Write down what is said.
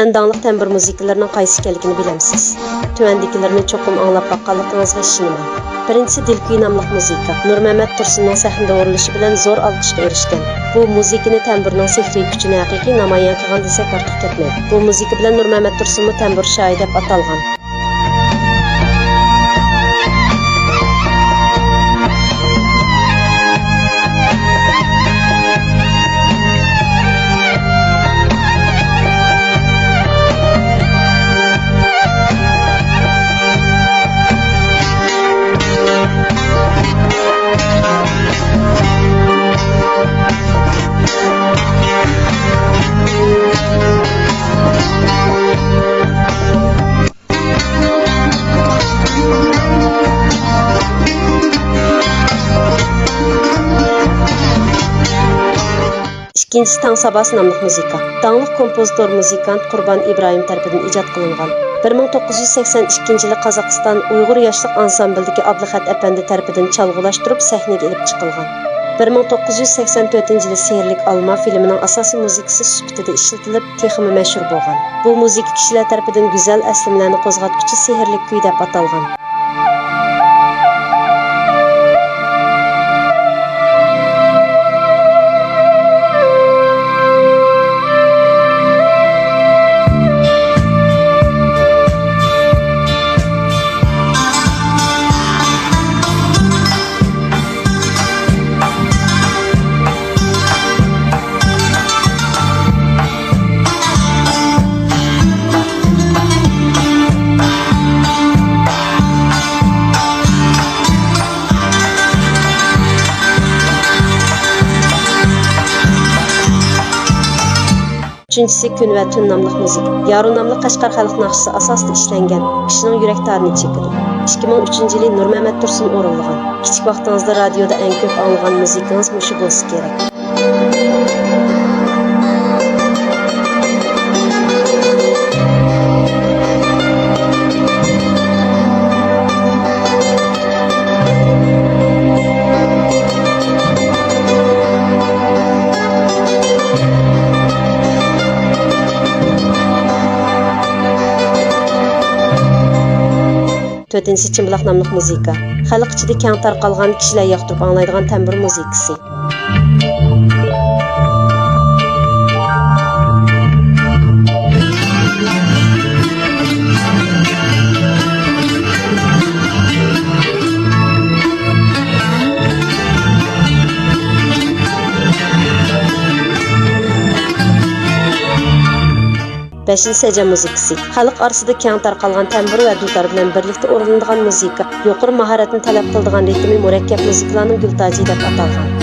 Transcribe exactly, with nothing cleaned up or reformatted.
ئەڭ داڭلىق تەمبۇر مۇزىكىلىرىنىڭ قايسى ئىكەنلىكىنى بىلەمسىز؟ تۆۋەندىكىلىرىنى چوقۇم ئاڭلاپ باققانلىقىڭىزغا ئىشىنىمەن. بىرىنچىسى، دىلكۈي ناملىق مۇزىكا. نۇرمەمەت تۇرسۇننىڭ سەھنىدە ئورۇنلىشى بىلەن زور ئالقىشقا ئېرىشكەن. بۇ مۇزىكىنى تەمبۇرنىڭ سېھرىي كۈچىنى ھەقىقىي نامايان قىلغان دېسەك ئارتۇق كەتمەيدۇ. بۇ مۇزىكا بىلەن نۇرمەمەت تۇرسۇنمۇ تەمبۇر شاھى دەپ ئاتالغان. ئىككىنچىسى، تاڭ ساباسى ناملىق مۇزىكا. داڭلىق كومپوزىتور، مۇزىكانت قۇربان ئىبراھىم تەرىپىدىن ئىجاد قىلىنغان. بىر مىڭ توققۇز يۈز سەكسەن ئىككىنچى يىلى قازاقىستان ئۇيغۇر ياشلىق ئانسامبىلىدىكى ئابلىخەت ئەپەندى تەرىپىدىن چالغۇلاشتۇرۇپ سەھنىگە ئېلىپ چىقىلغان. بىر مىڭ توققۇز يۈز سەكسەن تۆتىنچى يىلى سېھىرلىك ئالما فىلىمىنىڭ ئاساسىي مۇزىكىسى سۈپىتىدە ئىشلىتىلىپ، تېخىمۇ مەشھۇر بولغان. بۇ مۇزىكا كىشىلەر تەرىپىدىن گۈزەل ئەسلىمىلەرنى قوزغاتقۇچى سېھىرلىك كۈي دەپ ئاتالغان. ئۈچىنچىسى، كۈن ۋە تۈن ناملىق مۇزىكا. يارۇ ناملىق قەشقەر خەلق ناخشىسى ئاساسىدا ئىشلەنگەن، كىشىنىڭ يۈرەك تارىنى چېكىدۇ. ئىككى مىڭ ئۈچىنچى يىلى نۇرمەمەت تۇرسۇن ئورۇنلىغان. كىچىك ۋاقتىڭىزدا رادىيودا ئەڭ كۆپ ئاڭلىغان مۇزىكىڭىز مۇشۇ بولسا كېرەك. تۆتىنچىسى، چىمبىلاق ناملىق مۇزىكا. خەلق ئىچىدە كەڭ تارقالغان، كىشىلەر ياقتۇرۇپ ئاڭلايدىغان تەمبۇر مۇزىكىسى. بەشىنچى، سەجەن مۇزىكىسى. خەلق ئارىسىدا كەڭ تارقالغان تەمبۇر ۋە دۇتار بىلەن بىرلىكتە ئورۇنلىنىدىغان مۇزىكا. يۇقىرى ماھارەتنى تەلەپ قىلىدىغان رىتىمى مۇرەككەپ مۇزىكىلارنىڭ گۈلتاجى دەپ ئاتالغان.